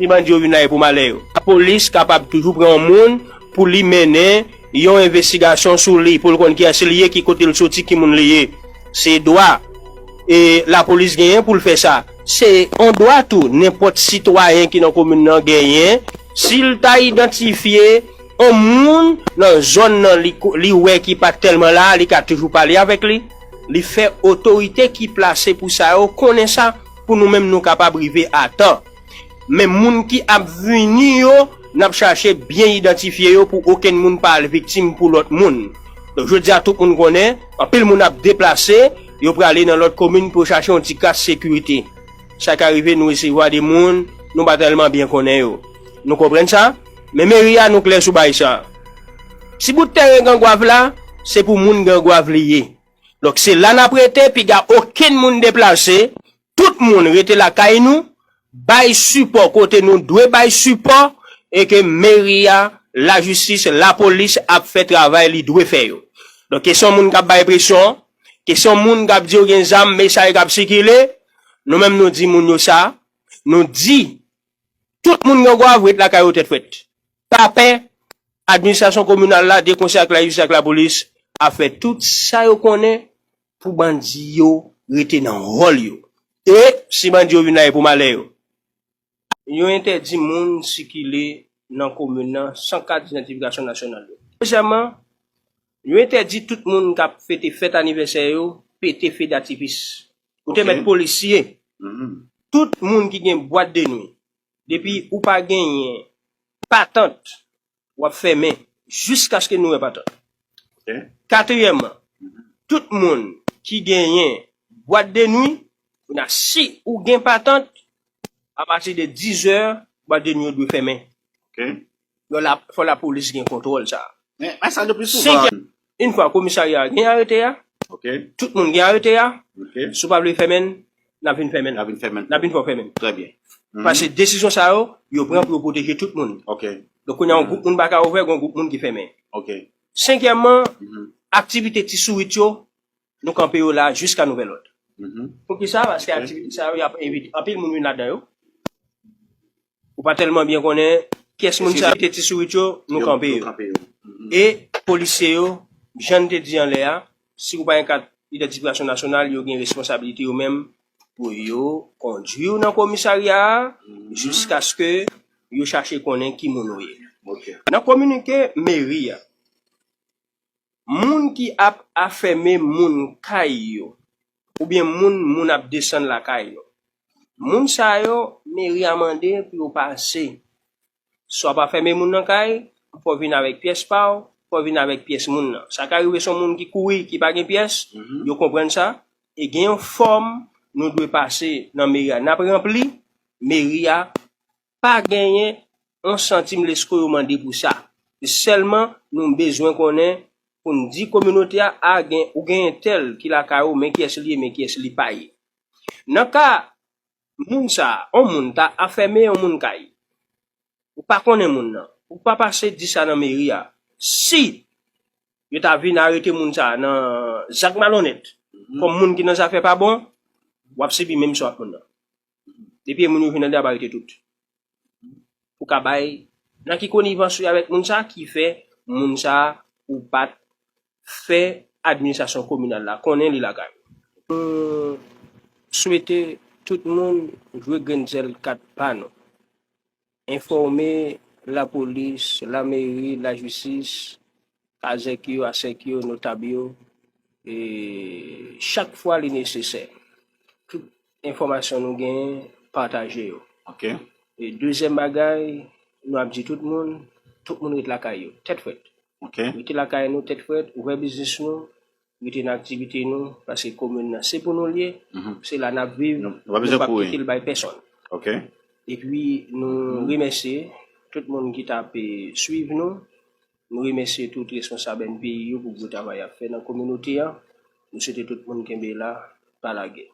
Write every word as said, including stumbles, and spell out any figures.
Si bandi yo vin la, e pou malè yo. Lapolis kapab toujou pran yon moun pou li mennen yon envestigasyon sou li, pou l konn kiyès li ye, ki kote l soti, ki moun li ye. Se dwa e lapolis genyen pou l fè sa. Se yon dwa tou, nenpòt sitwayen ki nan komin nan genyen, si l ta idantifye yon moun nan zòn nan li, li wè ki pa t tèlman la, li ka toujou pale avèk li. Li fè otorite ki plase pou sa yo konnen sa, pou nou menm nou kapab rive a tan. Men moun ki ap vini yo, n ap chache byen idantifye yo pou okenn moun pa al viktim pou lòt moun. Donk, jodi a, tout moun konnen, anpil moun ap deplase, yo prale nan lòt komin pou yo chache yon ti kras sekirite. Sa ka rive, nou resevwa de moun, nou pa tèlman byen konnen yo. Nou konprann sa? Men meri a, nou klè sou bagay sa. Ti bout teren Gangwav la, se pou moun Gangwav li ye. Donk, se la n ap rete, piga okenn moun deplase, tout moun rete lakay nou, bay sipò kote nou dwe bay sipò, e ke meri a, lajistis, lapolis ap fè travay li dwe fè yo. Donk, kesyon moun k ap bay presyon, kesyon moun k ap di yo gen zam, mesaj k ap sikile, nou menm nou di moun yo sa, nou di tout moun Gangwav ret lakay yo tèt frèt. Pa pè, administrasyon kominal la, de konsèy ak lajistis ak lapolis, ap fè tout sa yo konnen pou bandi yo rete nan wòl yo. E si bandi yo vin la, e pou malè yo. Yo entèdi moun sikile nan komin nan san kat idantifikasyon nasyonal yo. Dezyèmman, yo entèdi tout moun k ap fete fèt anivèsè yo pete fedatifis. Ou te Ok. mèt polisye. Mhm. Tout moun ki gen bwat de nwi, depi ou pa genyen patant, w ap fèmen jiskaske nou wè patant. Ok. Katriyèmman, Mhm. tout moun ki genyen bwat de nwi, kounye a, si ou gen patant, apati de dizè, bwat de nwi yo dwe fèmen. Ok. Yo la, fò lapolis gen kontwòl sa. Men, men sa de pli souvan. Senkyèm, yon fwa komisarya a gen arete a, Ok. tout moun gen arete a, Ok. si w pa vle fèmen, n ap vin fèmen. N ap vin fèmen. N ap vin fè w fèmen. Trè byen. Mhm. Paske desizyon sa yo, yo pran pou yo pwoteje tout moun. Ok. Donk, kounye a, yon gwoup moun pa ka ouvè, gen yon gwoup moun ki fèmen. Ok. Senkyèmman, Mhm. aktivite ti sourit yo, nou kanpe yo la jiska nouvèl òd. Mhm. Poukisa? Paske Ok. aktivite sa yo, y ap envite anpil moun vin ladan yo. Ou pa tèlman byen konnen kiyès moun sa yo, te ti sourit yo, nou Yo, kanpe nou yo. kanpe yo. Mhm. E polisye yo, jan n te di anlè a, si ou pa gen kat idantifikasyon nasyonal, yo gen responsabilite yo menm pou yo kondui w nan komisarya a, Mhm. jiskaske yo chache konnen ki moun ou ye. Ok. Nan kominike meri a, moun ki ap afèmen moun kay yo, oubyen moun, moun ap desann lakay yo. Moun sa yo, meri a mande pou yo pase. Swa pa fèmen moun nan kay, fò w vin avèk pyès pa w, fò w vin avèk pyès moun nan. Sa ka rive se yon moun ki kouri, ki pa gen pyès, Mhm. yo konprann sa. E gen yon fòm nou dwe pase nan meri a. N ap ranpli, meri a pa genyen yon santim lesko yo mande pou sa. Sèlman, nou bezwen konnen pou n di kominote a, a gen, ou gen entèl ki lakay ou, men kiyès li ye, men kiyès li pa ye. Nan ka moun sa a, yon moun ta afèmen yon moun kay, ou pa konnen moun nan, ou pa pase di sa nan meri a. Si yo ta vin arete moun sa a nan zak malonèt, Mhm. kòm moun ki nan zafè pa bon, w ap sibi menm sò ak moun nan. Depi moun yo vin anndan, ap arete tout. Pou ka bay nan ki konivans ou ye avèk moun sa a ki fè moun sa a ou pa t fè administrasyon kominal la konnen li lakay ou. Nou swete tout moun jwe grenn zèl kat pa nou. Enfòme lapolis, lameri, lajistis, kazèk yo, asèk yo, notab yo, e chak fwa li nesesè. Tout enfòmasyon nou genyen, pataje yo. Ok. E dezyèm bagay, nou ap di tout moun, tout moun ret lakay yo, tèt frèt. Ok. Rete lakay nou, tèt frèt, ouvè biznis nou, rete nan aktivite nou, paske komin nan, se pou nou l ye, Mhm. se la n ap viv, Nou, nou pa bezwen nou p ap kouri. kite l bay pèsonn. Ok. Epi, nou Mhm. remèsye tout moun ki t ap, e, swiv nou, nou remèsye tout responsab N P I yo pou gwo travay y ap fè nan kominote a. Nou swete tout moun kenbe la, pa lage.